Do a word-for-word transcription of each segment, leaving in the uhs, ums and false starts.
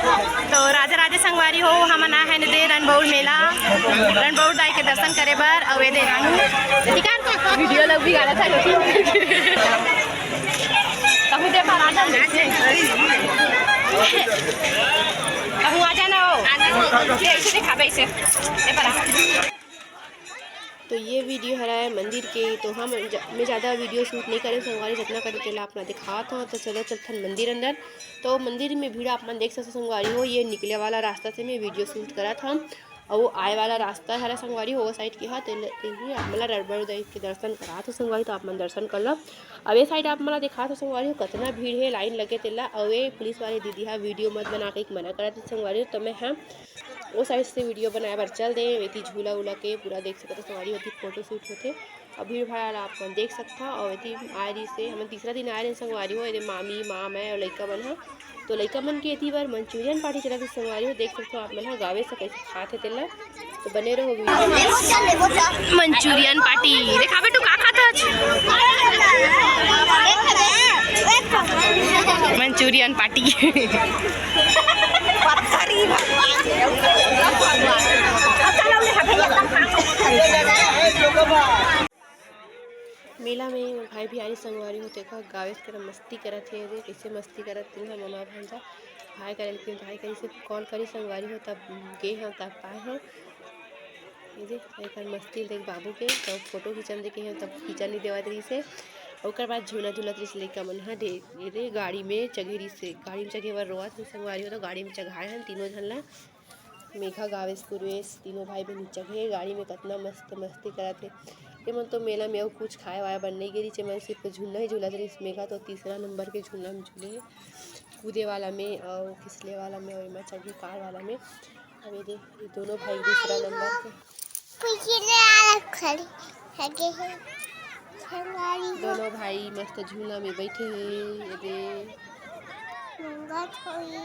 तो राधे राधे संगवारी हो, हमन आए हन दे रणबौर मेला, रणबौर दाई के दर्शन करे बर। अउ ये दे रानू, ठीक है, वीडियो लोग भी गाना था। कहूँ दे पर आ जाओ, कहूँ आ जाना हो। ये ऐसे दिखाबे, ऐसे। ये पर आ। तो ये वीडियो हरय मंदिर के, तो हम ज-, मैं ज़्यादा वीडियो शूट नहीं करे संगवारी, जितना करे तेला अपना दिखात हूँ। तो चलो चलथन मंदिर अंदर। तो मंदिर में भीड़ आप मन देख सकते संगवारी हो, ये निकले वाला रास्ता से मैं वीडियो शूट करत हूँ। और वो आए वाला रास्ता हरा संगवारी हो, वो साइड के हा, तेल-, तेल ही आप मन ला रणबौर दाई के दर्शन करात हूँ संगवारी, तो आप मन दर्शन कर लो। अब ये साइड आप मन ला दिखात हूँ संगवारी हो, कतना भीड़ है, लाइन लगे तेला। और ये पुलिस वाले दीदी हा वीडियो मत बना के मना करत हे संगवारी हो, तो मैं हम ओ साइड से वीडियो बनाए बर चल दे। एती झूला उला के पूरा देख सकत हो संगवारी, ओती फोटो शूट होथे। अउ भीड़ भाड़ ला आप मन देख सकथव। अउ एती आए रहिस हे, हमन तीसरा दिन आए रहेन संगवारी हो, एदे मामी, माँ, मैं अउ लइका मन ह। तो लइका मन के एती बर मंचूरियन पार्टी चलत हे संगवारी हो, देख सकथव आप मन ह, गावे से कइसे खात हे तेला। तो बने रहो वीडियो में। मंचूरियन पार्टी देखा बेटू, का खात हच? Manchurian party. पत्थरी भगवान। मेला में भाई भियारी संगवारी हो, देखो गावे के मस्ती करत हे रे, कैसे मस्ती करत तीन ममा भांजा। भाई करे, लेकिन भाई करे से कॉल करी संगवारी हो, तब गे हम, तब पाए हम। ये दे, एकर मस्ती देख बाबू के, तब फोटो खींचन दे के हम, तब खींचा नहीं देवत रहिस हे। ओकर बाद झूला झूलत रहिस लइका मन ह, ढे-, ये दे, गाड़ी में चघे रहिस हे, गाड़ी में चघे बर रोवत रहिस संगवारी हो, तो गाड़ी में चघाए हन तीनों झन ला। मेघा, गावेश, पूर्वेश तीनों भाई बहन चघे गाड़ी में, कतना मस्त मस्ती करत हे। ये मन तो मेला में अउ कुछ खाए वाए बर नहीं गे रहिस, ये मन सिर्फ झूलना ही झूलत रहिस। मेघा तो तीसरा नंबर के झूलना में झूले हे, कूदे वाला में अउ फिसले वाला में अउ एमा चढ़े कार वाला में। अब ये दे, ये दोनों भाई दूसरा नंबर के। पीछे ले आ खड़ी है, के है? खिलाड़ी हो। दोनों भाई मस्त झूला में बैठे हे। ये दे। घूंघट होई।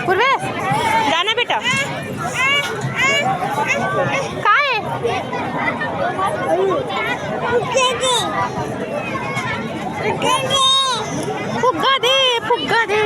पूर्वेश, जाना बेटा। काय? फुग्गा दे, फुग्गा दे।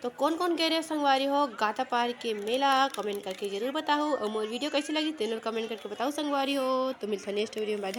तो कौन कौन गए रहे संगवारी हो गाता पार के मेला, कमेंट करके जरूर बताओ। और मोर वीडियो कैसे लगी, तेनोर कमेंट करके बताओ संगवारी हो। तो मिलता नेक्स्ट वीडियो में, bye।